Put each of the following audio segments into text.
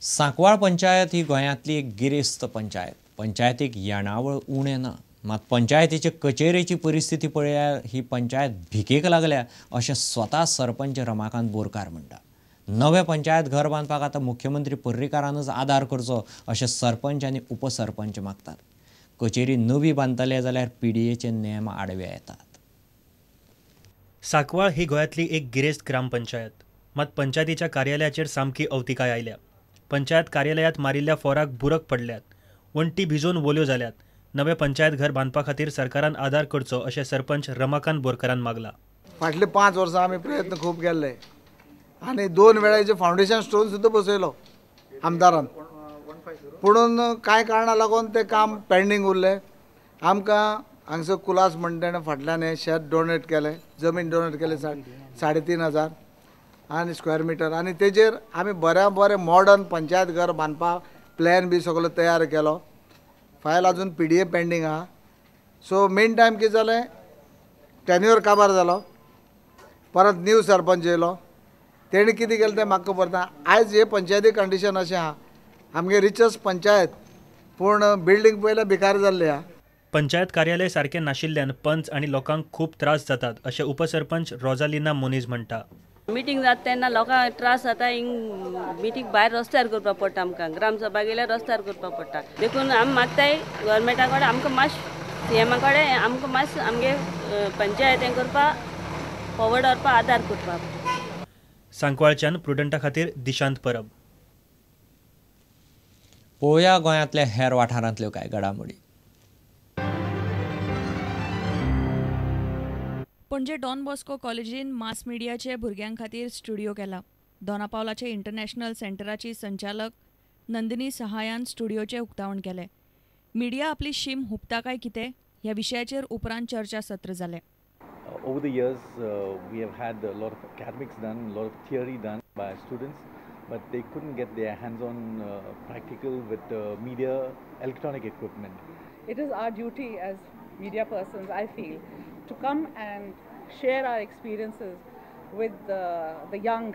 सांकवाळ पंचायत ही गोंयांतली एक गिरेस्त पंचायत. पंचायतीक येणावळ उणें ना, मात पंचायतीचे कचेरेची परिस्थिती पळयल्यार ही पंचायत भिकेक लागल्या अशें स्वता सरपंच रमाकांत बोरकार म्हणटा. नवें पंचायत घर बांदपाक आतां मुख्यमंत्री पर्रीकारानच आदार करचो अशें सरपंच आनी उपसरपंच मागतात. कचेरी नवी बांदतले जाल्यार पीडीएचे नेम आडवे येतात. सांकवाळ ही गोंयांतली एक गिरेस्त ग्रामपंचायत, मात पंचायतीच्या कार्यालयाचेर सामकी अवतिकाय आयल्या. पंचायत कार्यालयांत मारिल्ल्या फोराक बुरक पडल्यात, वण्टी भिजोवन वोल्यो जाल्यात. नवें पंचायत घर बांदपा खातीर सरकारान आदार करचो अशें सरपंच रमाकांत बोरकारान मागला. फाटले 5 वर्सां आमी प्रयत्न खूब केल्ले आनी 2 वेळाचे फावंडेशन स्टोन सुद्दां बसयलो आमदारान, पुणून कांय कारणां लागून तें काम पेंडींग उरलें. आमकां हांगसर कुलास म्हणटा तेणें फाटल्यान हें शेत डोनेट केलें, जमीन डोनेट केलें 3500 आनी स्क्वेअर मिटर, आनी तेजेर आमी बऱ्या बरें मॉडर्न पंचायत घर बांदपाक प्लॅन बी सगलो तयार केलो. फायल अजून पीडीए पेंडींग आहा. सो मेन टायम कितें जालें, टेन्युअर काबार जालो, परत न्यू सरपंच येयलो, तेणें कितें केलें तें म्हाका खबर ना. आयज हे पंचायती कंडिशन अशें आहा, आमगे रिचस्ट पंचायत पूण बिल्डींग पयल्यार भिकार जाल्ली आहा. पंचायत कार्यालय सारकें नाशिल्ल्यान पंच आनी लोकांक खूब त्रास जातात अशें उपसरपंच रोजालिना मोनीज म्हणटा. मिटींग जाता तेन्ना लोकांक त्रास जाता, हिंग मिटींग भायर रस्त्यार करपाक पडटा, आमकां ग्रामसभा गेल्यार रस्त्यार करपाक पडटा. देखून आमी मागताय गव्हर्मेंटा कडेन आमकां मातशें सीएमा कडेन आमकां मातशें आमगे पंचायत हें करपाक फॉवर्ड व्हरपाक आदार करपाक. सांकवाळच्यान प्रुडंटा खातीर दिशांत परब. पळोवया गोंयांतल्या हेर वाठारांतल्यो कांय घडामोडी. पणजे डॉन बॉस्को कॉलेजीन मास मिडियाचे भुरग्यां खातीर स्टुडिओ केला. दोना पावलाचे इंटरनॅशनल सेंटराची संचालक नंदिनी सहायान स्टुडिओचें उक्तावण केलें. मिडिया आपली शीम हुपता काय कितें ह्या विशयाचेर उपरांत चर्चा सत्र जालें. Over the years, we have had a lot of academics done, a lot of theory done by students, but they couldn't get their hands-on practical with media, electronic equipment. It is our duty as media persons, I feel, to come and share our experiences with the young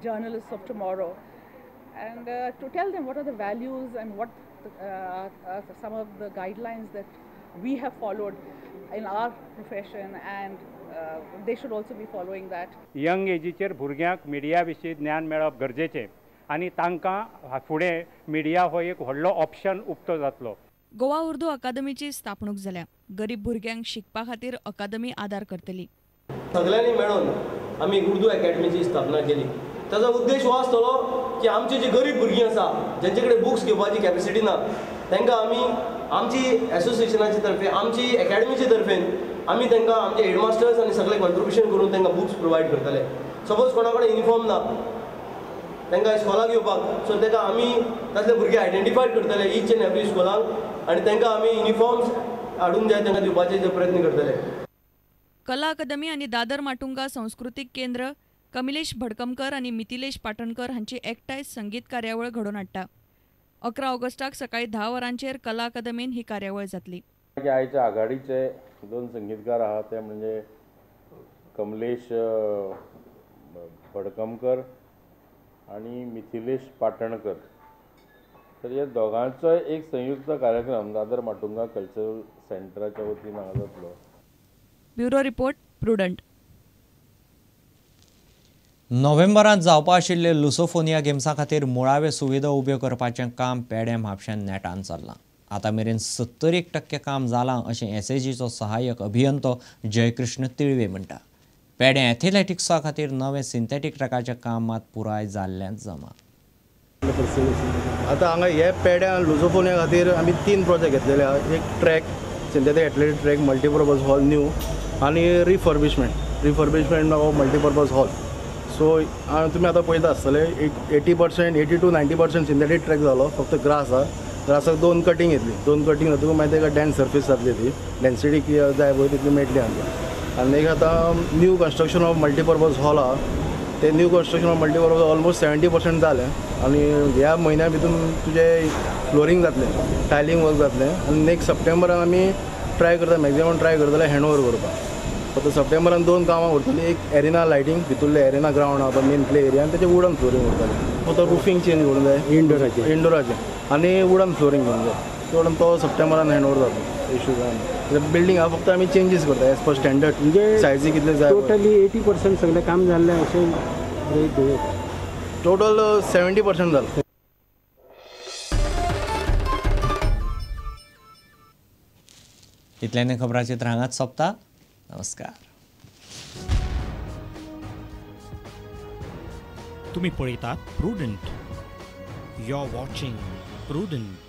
journalists of tomorrow and to tell them what are the values and what some of the guidelines that we have followed in our profession, and they should also be following that. Young एजीचेर भुरग्यांक media विशीं ज्ञान मेळप गरजेचें आनी तांकां फुडें media हो एक व्हडलो ऑप्शन उक्तो जातलो. गोवा उर्दू अकादमीची स्थापणूक जाल्या. गरीब भुरग्यांक शिकपा खातीर अकादमी आदार करतली. सगळ्यांनी मेळून आमी उर्दू अकॅडमीची स्थापना केली. ताजो उद्देश हो आसतलो की आमची जी गरीब भुरगीं आसा जेंचे कडेन बुक्स घेवपाची कॅपेसिटी ना तांकां आमी आमची एसोसिएशनाचे तर्फे आमची अकॅडमीचे तर्फेन आमी तांकां आमचे हेडमास्टर्स आनी सगळे कॉन्ट्रिब्युशन करून तांकां बुक्स प्रोवायड करतले. सपोज कोणा कडेन युनिफॉर्म ना तांकां इस्कॉलाक येवपाक, सो ताका आमी तातले भुरगे आयडेंटिफाय करतले ईच एंड एवरी स्कुलाक आनी तांकां आमी युनिफॉर्म्स हाडून जाय तांकां दिवपाचे प्रयत्न करतले. कला अकादमी आनी दादर माटुंगा संस्कृतीक केंद्र कमिलेश भडकमकर आनी मिथिलेश पाटणकर हांची एकठांय संगीत कार्यावळ घडोवन हाडटा. 11 ऑगस्टाक सकाळी 10 वरांचेर कला अकादमीन ही कार्यावळ जातली. आयच्या आघाडीचे 2 संगीतकार आहात ते म्हणजे कमलेश भडकमकर आनी मिथिलेश पाटणकर. तर ह्या दोगांचो एक संयुक्त कार्यक्रम दादर माटुंगा कल्चरल सेंटराच्या वतीन हांगा जातलो. Bureau report, Prudent. नोव्हेंबरांत जावपा आशिल्ले लुसोफोनिया गेम्सा खातीर मुळावे सुविधा उब्यो करपाचें काम पेडें म्हापश्यान नेटान चल्लां. आतां मेरेन 71% काम जालां अशें एसएजीचो सहाय्यक अभियंतो जयकृष्ण तिळवे म्हणटा. पेडें एथलेटिक्सा खातीर नवें सिंथेटीक ट्रॅकाचें काम मात पुराय जाल्ल्यान जमा. आतां हांगा हे पेड्यां लुसोफोनिया खातीर आमी 3 प्रोजेक्ट घेतलेले आहा. एक track, synthetic athletic track, multipurpose hall new, आनी refurbishment of multipurpose hall. So तुमी आतां पळयता आसतले 80%, 80 to 90% synthetic track जालो. फक्त ग्रास आहा, ग्रासाक 2 कटींग येतली, 2 कटींग जातकूच मागीर ताका डेन्स सर्फीस जातली, ती डेन्सिटी जाय पळय तितली मेळटली आमकां. आनी एक आतां new construction of multipurpose hall आहा, ते new construction of multipurpose almost 70% जालें आनी ह्या म्हयन्या भितून तुजें फ्लोरींग जातलें, टायलींग वर्क जातलें आनी नेक्स्ट सप्टेंबरान आमी ट्राय करता, मॅक्झिमम ट्राय करतले हँड ओवर करपाक. फक्त सप्टेंबरान 2 कामां उरतलीं. एक एरिना लायटींग, भितरले एरिना ग्रावंड आहा मेन प्ले एरिया, आनी तेजें वुडन फ्लोरींग उरतलें. फक्त रुफींग चेंज करूंक जाय इंडोराचें, इंडोराचें आनी वुडन फ्लोरींग करूंक जाय. तेवटेन तो सप्टेंबरान हँड ओवर जातलो, इशू जायना. बिल्डींग आहा फक्त आमी चेंजीस करता एज पर स्टँडर्ड, म्हणजे सायजी कितले जाय. टोटली 80% सगळें काम जाल्लें अशें टोटल 70% जालें. इतल्यान खबराचित्र हांगाच सोंपता. नमस्कार. तुम्ही पळयतात Prudent. You are watching Prudent.